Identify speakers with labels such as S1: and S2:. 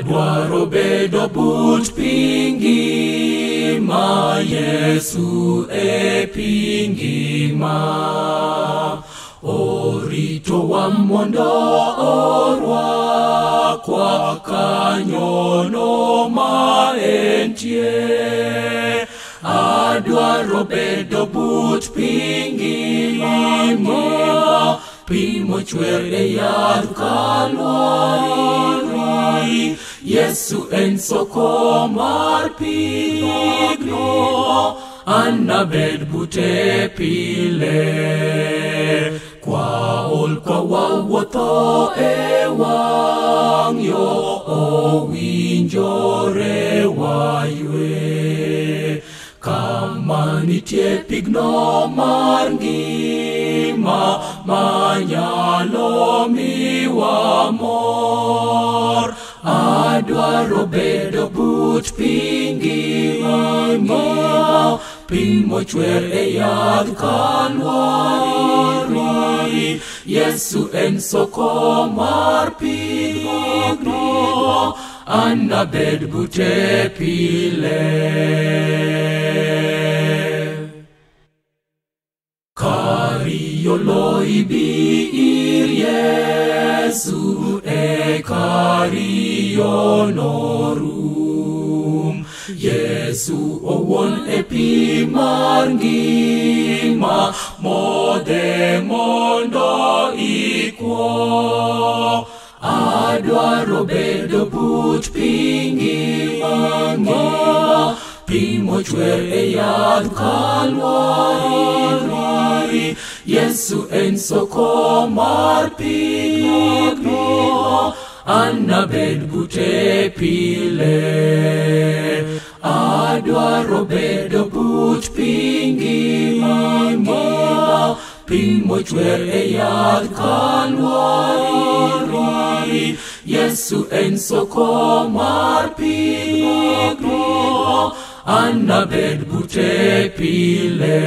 S1: Adwaro bedo but pi ngima, Yesu e pi ngima. Oritowa mondo orwakwa kanyono ma entie. Adwaro bedo but pi ngima, pi mochwer e yadh Kalwari. Yesu en soko mar pigno, anabed bute pile. Kwaol ka wawuotho e wang' yo, owinjore waywe. Kama nitie pigno mar ngima, manyalo miwa mor. Adwaro bedo but pi ngima, pi mochwer e yadh Kalwari. Yesu en soko mar pigno, anabed bute pile. Kariyo loi bi ir Yesu, e kariyo norum. Yesu owuon e pi mar ngima, modhe mondo ikwo. Adwaro bedo but pi ngima, pi mochwer e yadh Kalwari. Yesu en soko mar pigno, anabed bute pile. Adwaro bedo but pi ngima, pi mochwer e yadh Kalwari. Yesu en soko mar pigno, anabed bute pile.